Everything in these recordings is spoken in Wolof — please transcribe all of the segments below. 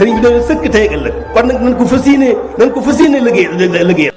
sëriñ bi dañu sëkk tey ak ëllëg kon nag nañ ko fas yéene liggéey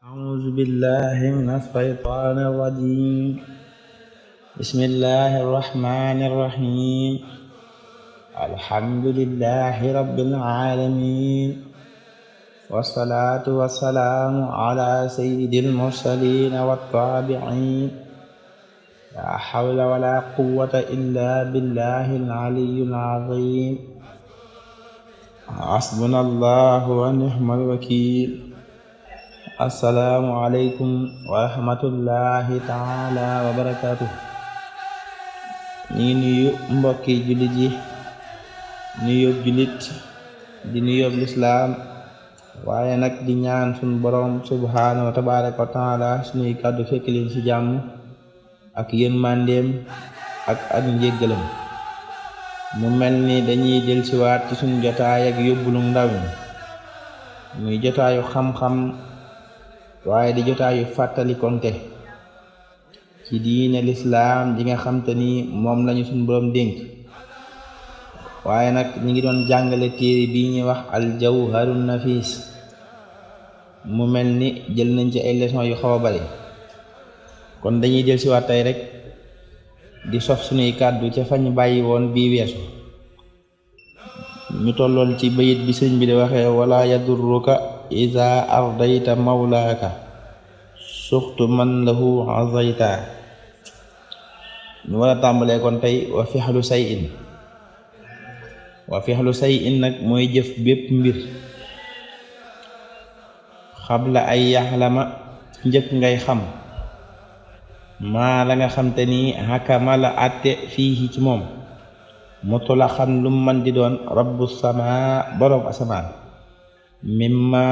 أعوذ بالله من الشيطان الرجيم بسم الله الرحمن الرحيم الحمد لله رب العالمين والصلاة والسلام على سيد المرسلين والتابعين لا حول ولا قوة إلا بالله العلي العظيم حسبنا الله ونعم الوكيل assalaamu aleykum wa rahmatullahi taala wa barakaatu. ñi nuyu mbokki jullit yi nuyób jullit di nuyób lislaam waaye nag di ñaan suñ boroom subhaanahu wa tabaraka wa taala suñuy kàddu fekk leen ci jàmm ak yërmandeem ak njéggalam. mu mel ni dañuy dellusiwaat ci suñ jotaay ak yóbbulu ndaw ñi muy jotaayu xam-xam waaye di jotaayu fàttali konte ci diine lislaam ji nga xam te ni moom lañu suñu boroom dénk. waaye nag ñi ngi doon jàngale téere bii ñuy wax aljawharun nafis. mu mel ni jël nañ ci ay leçon yu xaw a bari kon dañuy del si waat tey rek di sof suñuy kàddu ca fañ bàyyi woon bii weesu. ñu tolloon ci bayit bi sëñ bi di waxee wala yadurruka iza ardayta mawlaaka suxtu man lahu azayta. ñu war a tàmbalee kon tey wa fixlu say in nag mooy jëf bépp mbir xabla ay yaxlama njëkk ngay xam maa la nga xam te ni xakama la àtte fii ci moom mutlaxan lu man di doon rabbu sama boroom asamaan mimma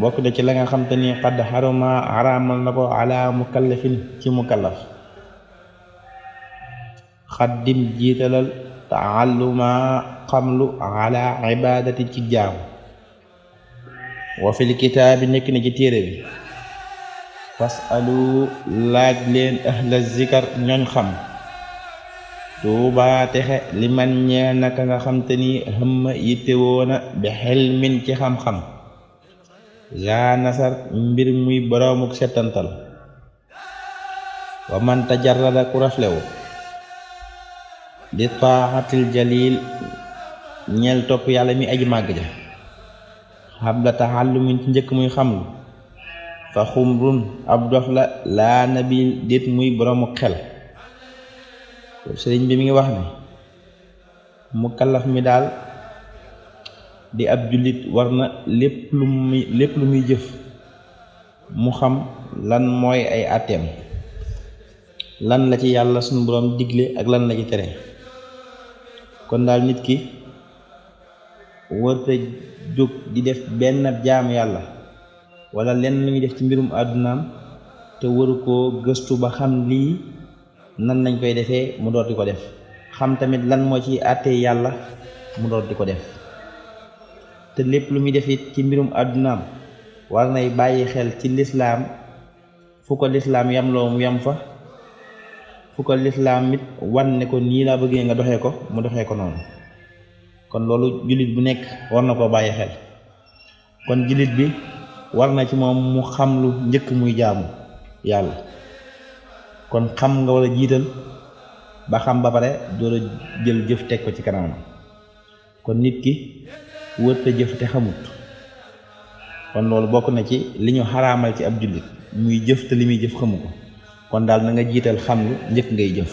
bokk da ci la nga xam te ni xadd xaruma araamal na ko ala mukallafin ci mukallaf. xaddim jiitalal taalluma xamlu ala ibadati ci jaamu. wa fil kitaabi nekk na ci téere bi fasalu laaj leen ahla zikar ñooñ xam tuuba texe li man ñeel naka nga xam te ni xëmma yittewoona bi xelmin ci xam-xam ja nasar mbir muy boroomuk settantal. wa man tajarrada ku raflewu di taaxatil jalil ñeel topp yàlla mi aji màgg ja xabla taxallumin ci njëkk muy xamlu fa xumrun ab dof la laa nabil déet muy boroomu xel. sëriñ bi mi ngi wax ne mu kallaf mi daal di ab jullit war na lépp lu muy jëf mu xam lan mooy ay àtteem, lan la ci yàlla suñu boroom digle ak lan la ci tere. kon daal nit ki warta jóg di def benn jaamu yàlla wala lenn lu muy def ci mbirum àddunaam te waru koo gëstu ba xam lii nan lañ koy defee mu door di ko def, xam tamit lan moo ci àtte yàlla mu door di ko def. te lépp lu muy def it ci mbirum àddunaam war nay bàyyi xel ci lislaam fu ko lislaam yamloo mu yam fa, fu ko lislaam it wan ne ko nii laa bëggee nga doxee ko mu doxee ko noonu. kon loolu jullit bu nekk war na koo bàyyi xel. kon jullit bi war na ci moom mu xam lu njëkk muy jaamu yàlla. kon xam nga war a jiital ba xam ba pare door a jël jëf teg ko ci kanamam. kon nit ki wërta jëf te xamut. kon loolu bokk na ci li ñu xaraamal ci ab jullit muy jëf te li muy jëf xamu ko. kon daal na nga jiital xam lu njëkk ngay jëf.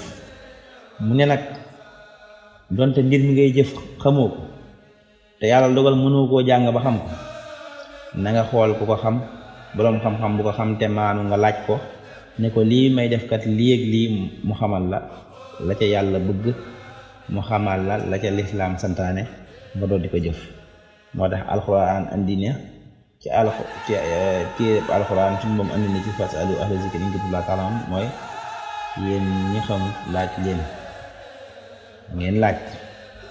mu ne nag donte mbir mi ngay jëf xamoo ko te yàlla dogal mënoo koo jàng ba xam ko, na nga xool ku ko xam, boroom xam-xam bu ko xam te maanu nga laaj ko ne ko lii may def kat lii ak lii mu xamal la ca yàlla bëgg, mu xamal la ca lislaam santaane nga doon di ko jëf. moo tax alxuraan andi ne ci téereb alxuraan suñu moom andi na ci fasalu ahla zikri in kuntum laa ta'lamuun mooy yéen ñi xamul laaj leen ngeen laaj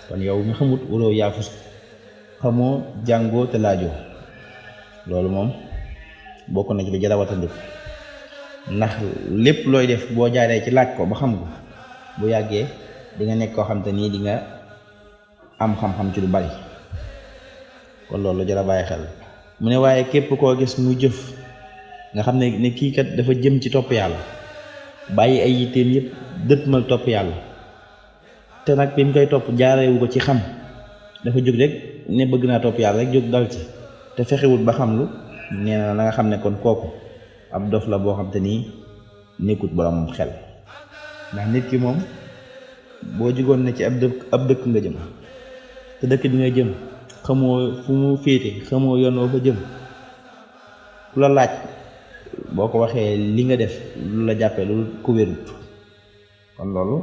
kon yow mi xamut waroo yaafus xamoo jàngoo te laajoo loolu moom bokk na ci lu jar a watandiku ndax lépp looy def boo jaaree ci laaj ko ba xam ko bu yàggee di nga nekk koo xam te nii di nga am xam-xam ci lu bari kon loolu lu jar a bàyyi xel mu ne waaye képp koo gis muy jëf nga xam ne kii kat dafa jëm ci topp yàlla bàyyi ay yitteem yëpp dëtmal topp yàlla te nag bi mu koy topp jaarewu ko ci xam dafa jóg rek ne bëgg naa topp yàlla rek jóg dal ci te fexewul ba xam lu nee na la nga xam ne kon kooku ab dof la boo xam te nii nekkut borom xel ndax nit ki moom boo jugoon ne ci ab dëkk nga jëm te dëkk bi nga jëm xamoo fu mu féete xamoo yoon woo fa jëm ku la laaj boo ko waxee li nga def lu la jàppee lu ko wérut kon loolu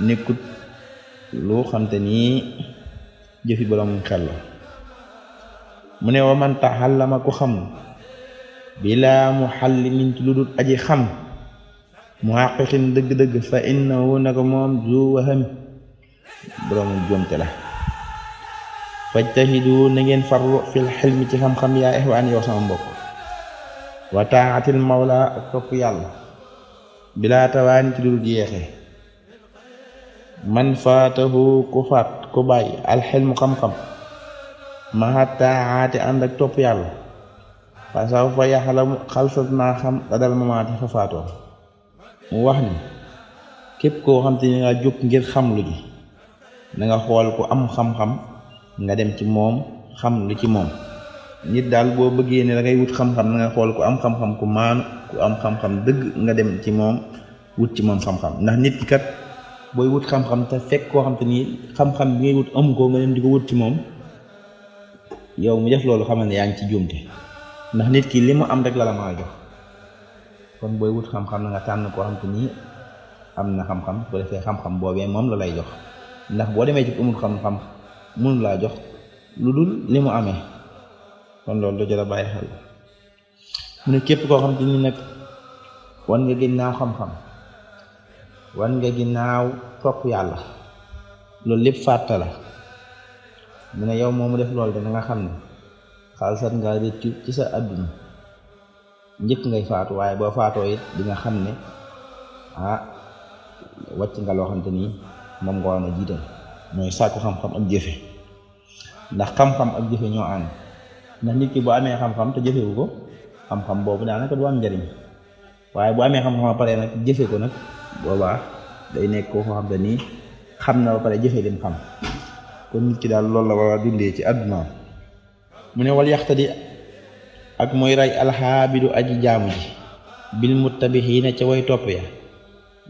nekkut lu xam te nii jëfi borom xel la mu ne wa man taxallama ku xam bilaa mu xalli min ci lu dul aji xam mu xaqiqin dëgg-dëgg fa innahu naka moom zu waham boroomu jomte la fajtahidu na ngeen farlu fil xilmi ci xam-xam yaa ixwaan yow sama mbokk wa taatil mawla ak topp yàlla bilaa tawaani ci lu dul jeexee man faatahu ku faat ku bàyyi alxilmu xam-xam ma taaati ànd ak topp yàlla fa saw fa yaxalamu xalsat naa xam dadal mamaati fa faatoo mu wax ni képp koo xam te ni nga jóg ngir xam lu ji na nga xool ku am xam-xam nga dem ci moom xam lu ci moom nit daal boo bëggee ne da ngay wut xam-xam na nga xool ku am xam-xam ku maanu ku am xam-xam dëgg nga dem ci moom wut ci moom xam-xam ndax nit ki kat booy wut xam-xam te fekk koo xam te ni xam-xam bi ngay wut amu ko nga dem di ko wut ci moom yow mi def loolu xamal ne yaa ngi ci juumte ndax nit ki li mu am rek la la maa jox kon booy wut xam-xam na nga tànn koo xam te ni am na xam-xam bu defee xam-xam boobee moom la lay jox ndax boo demee ci amul xam-xam mënu laa jox lu dul li mu amee kon loolu da jar a bàyyi xel mu ne képp koo xam te ni nag wan nga ginnaaw xam-xam wan nga ginnaaw topp yàlla loolu lépp fàtta la mu ne yow moomu def loolu de na nga xam ne xalsat nga rëccu ci sa àdduna njëkk ngay faatu waaye boo faatoo it di nga xam ne wàcc nga loo xam te nii moom nga war a jiital mooy sàkku xam-xam ak jëfe ndax xam-xam ak jëfe ñoo ànd ndax nit ki bu amee xam-xam te jëfewu ko xam-xam boobu daanaka du am njariñ waaye bu amee xam-xam ba pare nag jëfe ko nag boobaa day nekk koo xam te nii xam na ba pare jëfe lim xam kon nit ki daal loolu la war a dundee ci àddunaam mu ne wal yaxtadi ak mooy ray alxaabidu aji jaamu ji bil muttabixiina ca way topp ya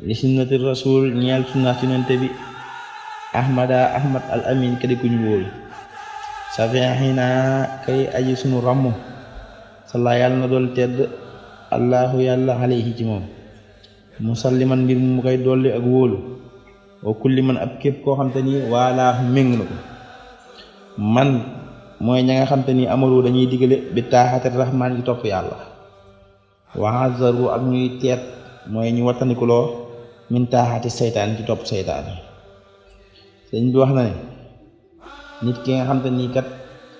li sunnati rasul ñeel sunna sunante bi ahmad al amin kadi kuñ wóolu safiixina kay aji sunu ràmm salla yàlla na dool tedd allahu yàlla alayhi ci moom musalliman mbir mu koy dolli ak wóolu wa kulli man ab képp koo xam te ni waalaa méng na ko man mooy ña nga xam te ni amaru dañuy digale bi taaxati rahmaan ci topp yàlla wahazaru ak ñuy teet mooy ñu wattandikuloo min taaxati seytaan ci topp seytaan sëñ bi wax na ne nit ki nga xam te ni kat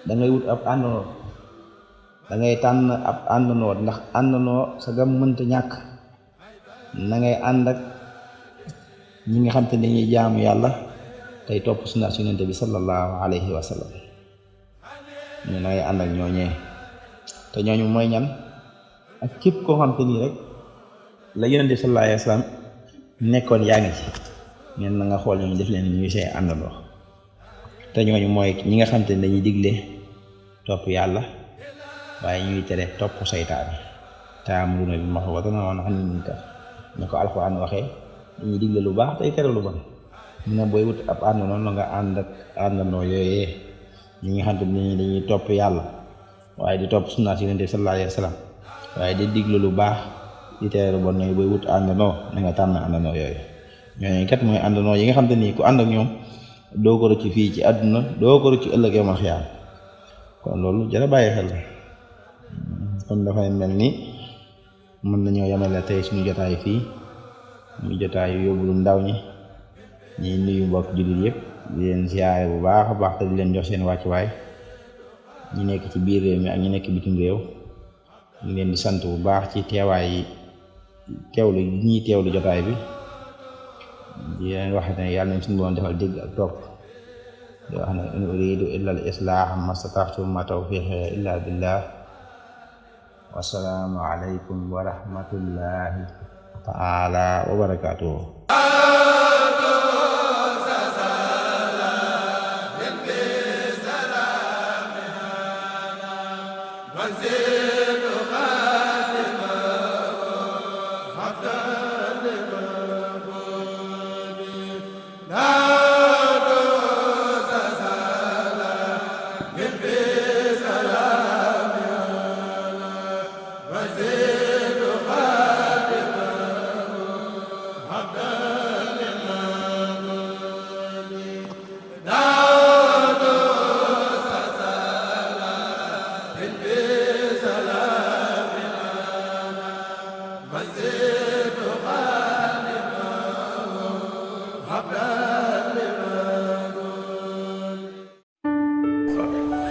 da ngay wut ab àndandoo da ngay tànn ab àndandoo ndax àndandoo sa gam mënta ñàkk na ngay ànd ak ñi nga xam te ne dañuy jaamu yàlla tey topp sunna Yonent bi sallallahu alayhi wa sallam ñu na ngay ànd ak ñooñee te ñooñu mooy ñan ak képp koo xam te nii rek la Yonent bi sallallahu alayhi wa sallam nekkoon yaa ngi ci ngeen na nga xool ñooñu def leen ñuy say àndandoo te ñooñu mooy ñi nga xam te ne dañuy digle topp yàlla waaye ñuy tere topp saytaane ta'muruna bil ma'ruf wa tanhawna 'anil munkar ne ko alxuraan waxee dañuy digle lu baax tey tere lu bon mu ne booy wut ab àndandoo na nga ànd ak àndandoo yooyee ñi nga xam te ne dañuy topp yàlla waaye di topp sunna Yonent bi sallallahu alayhi wa sallam waaye di digle lu baax di tere lu bon nooy booy wut àndandoo na nga tànn àndandoo yooyu ñooñu kat mooy àndandoo yi nga xam te ni ku ànd ak ñoom doo ko rëcc fii ci àdduna doo ko rëcc ëllëg yawmal xiyaam kon loolu jar a bàyyi xel kon dafay mel ni mën nañoo yemale tey suñu jotaay fii muy jotaayu yóbbulu ndaw ñi ñi nuyu mbokk jullit yëpp di leen siyaare bu baax a baax te di leen jox seen wàccuwaay ñi nekk ci biir réew mi ak ñi nekk bitim réew ñu leen di sant bu baax ci teewaay yi teewlu ñii teewlu jotaay bi di leen wax ne yàlla nañ suñu boon defal dégg ak topp di wax ne in uridu illa al islah mastata'tu ma tawfiqi illa billah wassalaamu aleykum wa rahmatullahi taala wa barakatuh.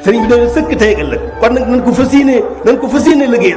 sëriñ bi doon sëkk tey ak ëllëg kon nag nañ ko fas yéene liggéey